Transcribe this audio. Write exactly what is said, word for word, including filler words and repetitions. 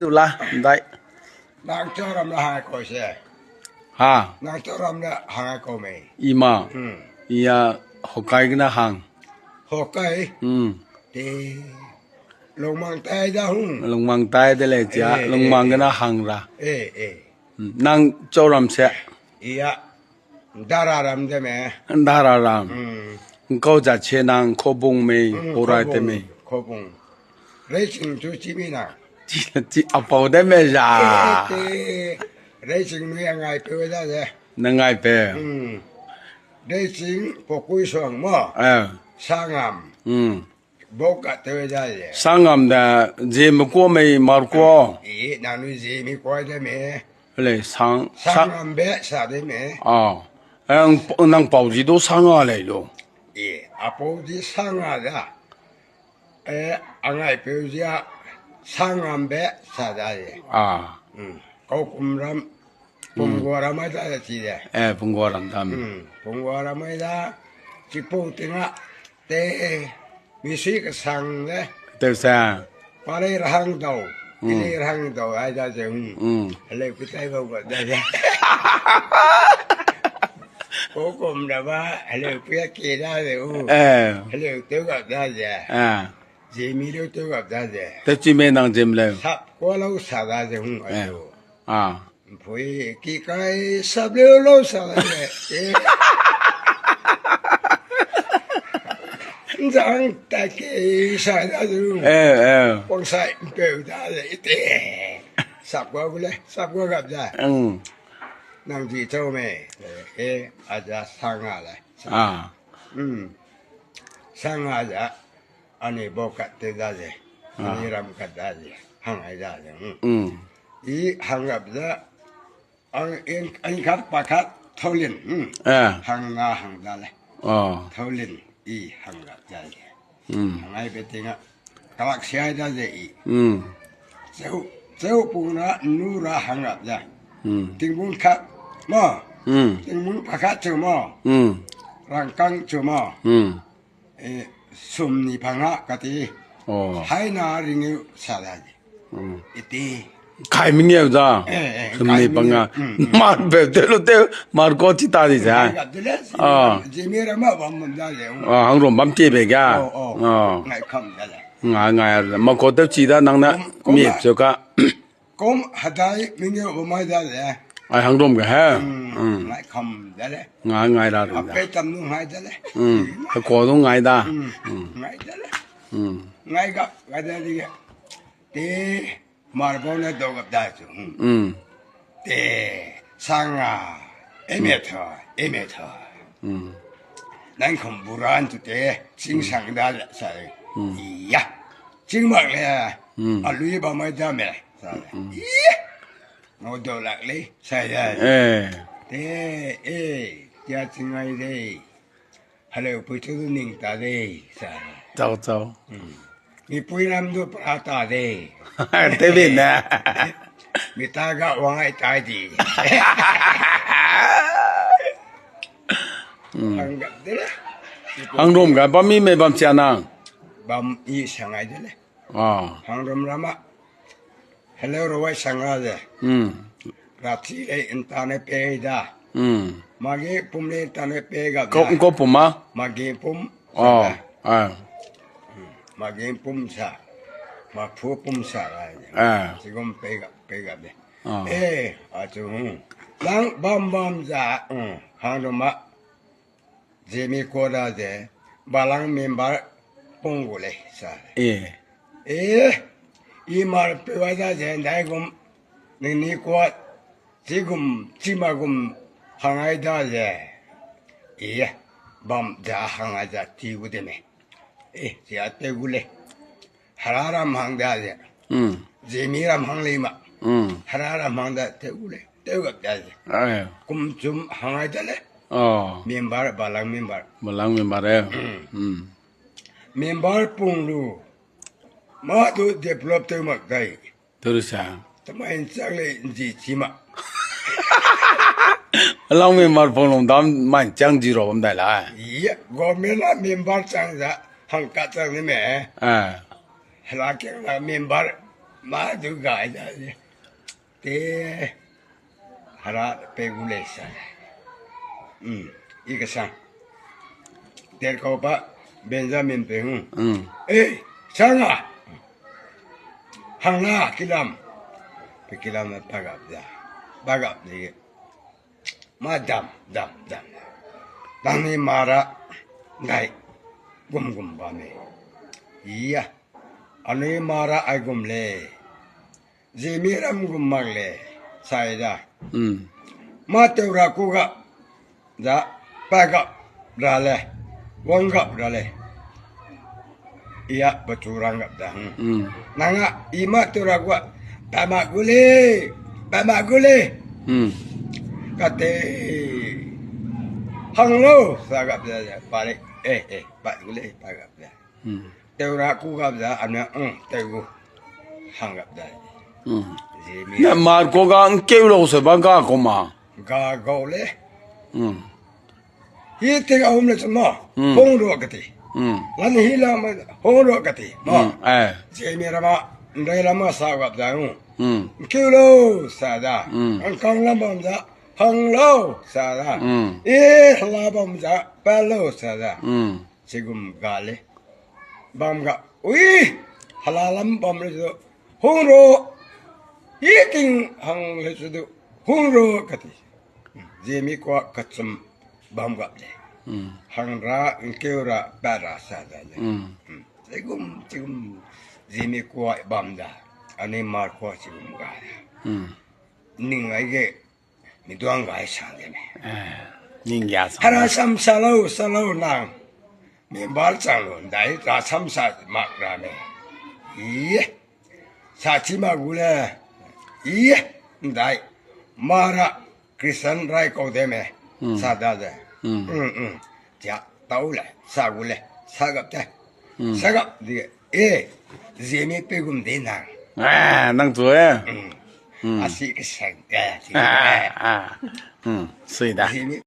Tula, ndai. Nang chau ram le hang ko se. Ha. Nang chau ram le hang ko me. Ima. Hmm. Iya hokai gena hang. Hokai. Hmm. Te. Lungmang tai da hung. Lungmang tai de le chia, eh, eh, lungmang eh, gena hang ra. Eh, eh. Hmm. Nang chau ram se. Iya. Dara ram de me. Dara ram. Hmm. Nkau ja che nang kobung me, hmm, orai te me. Kobung. Racing chu chi mi na. Chi, chi apau de me ja. Eh, te. Racing mi angai pe da de. Nangai pe. Hmm. Racing pokui suang mo. Eh. Sangam. Hmm. Bau ka tew da ye. Sangam da, Zeme kua mei, Mar kua. I, nang nui Zeme kua de me. Le, sang, sang. Sangam be sa de me. Ah. Ang, nang pau zi du sanga lei lu. I, apau zi sanga da. Eh, angai peu zi a sangam be sa da ye. Ah. Hmm. Kaukum ram, hmm, Pumgua ram ai da ye chi de. Eh, Pumgua ram dam. Hmm. Pumgua ram ai da, chipau tinga. Te, misui kesang le. Teu sa. Palei rahang dau. Mm. Ilei rahang dau, ai da ze, mm. Mm. Heleu kutai bau ga da ze. Kokum da ba, heleu kuya ke da ze, u. Eh. Heleu teu ga da ze. Ah. Zeme leu teu ga da ze. Teu chi me nang Zeme leu. Sap kua lau sa da ze, mm, eh, ai du. Ah. Mpui ki kai sap leu lau sa da ze. Eh. Nzang ta ke sa da zu. Eh, eh. Pong sai mpeu da ze ite. Sap gua gu le, sap gua gap da. Mm. Nang di chau me. Eh, a ja sanga le. Ah. Mm. Sanga ja. Ani bau kat te da ze. Ah. Ani ram kat da ze. Hang ai da ze. Mm. Mm. I hang gap da. Ang in, in khat pa khat, Thaulin, hmm. Eh. Hang na hang da le. Oh. Thaulin, i hang ra da le. Hmm. Hang ai be ting a. Kalak siai da ze i. Hmm. Cheu, cheu pung ra, nu ra hang ra da. Hmm. Tingbung khat, mo. Hmm. Tingbung pa khat cheu mo. Hmm. Rangkang cheu mo. Hmm. Eh, sum ni panga kati. Oh. Hai na ringeu sa da di. Hmm. Iti. Kai mengeu da. Eh, eh, sum ni panga. Hmm, hmm. Mar be te lu te, mar ko chi ta di sa. Kai gap de le, ah. Zeme ra ma bam bam da le. Ah, hang rom bam ti be ga. Oh, oh. Ah. Ngai kam da le. Ngai, ngai, ma ko te chi da nang na. Kom, kom mi da. Chu ka. Kom hadai mengeu bam mai da le. Ai hang rom ga he. Hmm, hmm. Ngai kam da le. Ngai, ngai ra rom da. Ape tam nu ngai da le. Hmm. He ko du ngai da. Hmm. Hmm. Ngai da le. Hmm. Ngai ga, ga da le. Te mar bau na dau gap da chu. Hmm. Hmm. Te sanga. Eme tha, eme tha. Hmm. Nang kham buran tu te, ching sang da le, sa le. Hmm. Iya. Ching mak le, hmm, a lui ba mai da me, sa le. Hmm. Iya. Ngau dau lak le, sa le. Eh. Te, eh, tia ching ai de. Heleu pui chu du ning ta de, sa le. Chau, chau. Hmm. Mi pui ram du pra ta de. Te bin na. Mi ta ga wang ai tai di. Hmm. Hang gap de le. Hang rom ga bam mi me bam chia nang. Bam i sang ai de le. Ah. Hang rom ram a. Heleu ro wai sang a de. Hmm. Ra chi le internet pe da. Hmm. Magi pum le internet pe ga. Ko, ko pum a? Magi pum. Oh, ah. Magi pum sa, ma phu pum sa la. Ah. Chigum pe ga, pe ga de. Ah. Eh, a chu, hmm. Lang bam bam za, hmm, hang do ma. Zeme ko da ze, balang member pung gu lei, sa. Eh. Eh, i mar pe wa da ze, ndai gum, ningni ko, chigum, chima gum, hang ai da ze. Eh, bam za hang ai za ti gu de me. Eh, sia te gu le. Hera ram hang da ze. Hmm. Zeme ram hang le ma. Hmm. Hera ram hang da te gu le. Te gap da ze. Ai. Kum chum hang ai da le. Oh. Member, balang member. Balang member, eh. Hmm. Hmm. Member pung lu. Ma du develop te mak dai. Turu sa. Tamai nchak le nji chi ma. Alang member pung lung dam mai nchang ji ro bam dai la. Iya, government a member chang za, hang ka chang ni me. Ah. Hela keng la member. Ma du gai da le. Te hera pe gu lei sa. Mm, i kesang. Terkau pa Benjamin pe hu. Mm. Eh, sanga. Hangna kilam. Pe kilam na pagap da. Pagap le. Ma dam, dam, dam. Dam ni mara. Ngai. Gum gum ba me. Iya. Anui mara ai gum le. Zemi ram gum mak le, sai da. Mm. Ma teura ku ga, da, pa gap ra le, wang gap ra le. Iya, pechu rang gap da. Hmm. Mm. Nanga, i ma teura ku ga, pa ma gu le, pa ma gu le. Mm. Kate, hang lo, sa gap da, da, pa le, eh, eh, pa gu le, pa gap da. Mm. Teura ku gap da, ane, mm, teu gu. Hang gap da. Mm. Zemi. Na Marko ga ngkeu lo se ba ga ko ma. Ga gau le. Mm. Hi ting a hum le chun ma. Mm. Hong ro kati. Mm. Lan hi la ma hong ro kati. Ma. Mm, eh. Zemi rama, ndai rama sa gap da ngu. Mm. Ngkeu lo sa da. Mm. Ngkang lam bam da. Hang lo sa da. Mm. E la bam da. Pa lo sa da. Mm. Chigum ga le. Bam ga, ui, hala lam bam le zu, hung ro, i ting hang le zu du, hung ro kati. Zemi kua kachum bam ga le. Mm. Hang ra, ngkeu ra, pa ra sa da le. Mm. Mm. Chigum, chigum, zemi kua bam da, ani mar kua chigum ga da. Mm. Ning ai ge, Miduang gai sang de me. Eh, ning ya sang. Hera sam sa lau, sa lau nang. Mi bar chang lu, ndai ra sam sa mak ra me. Iye. Sa chi ma gu le. Iye. Ndai. Mara Christian rai kau de me. Hmm. Sa da de. Hmm. Mm, mm. Tia, tau le, sa gu le, sa gap te. Hmm. Sa gap di, eh, zemi pe gum de nang. Ah, nang tu, eh? Mm. Hmm. A si ke sang, eh, si, ah, eh. Ah. Hmm, sui da. Zemi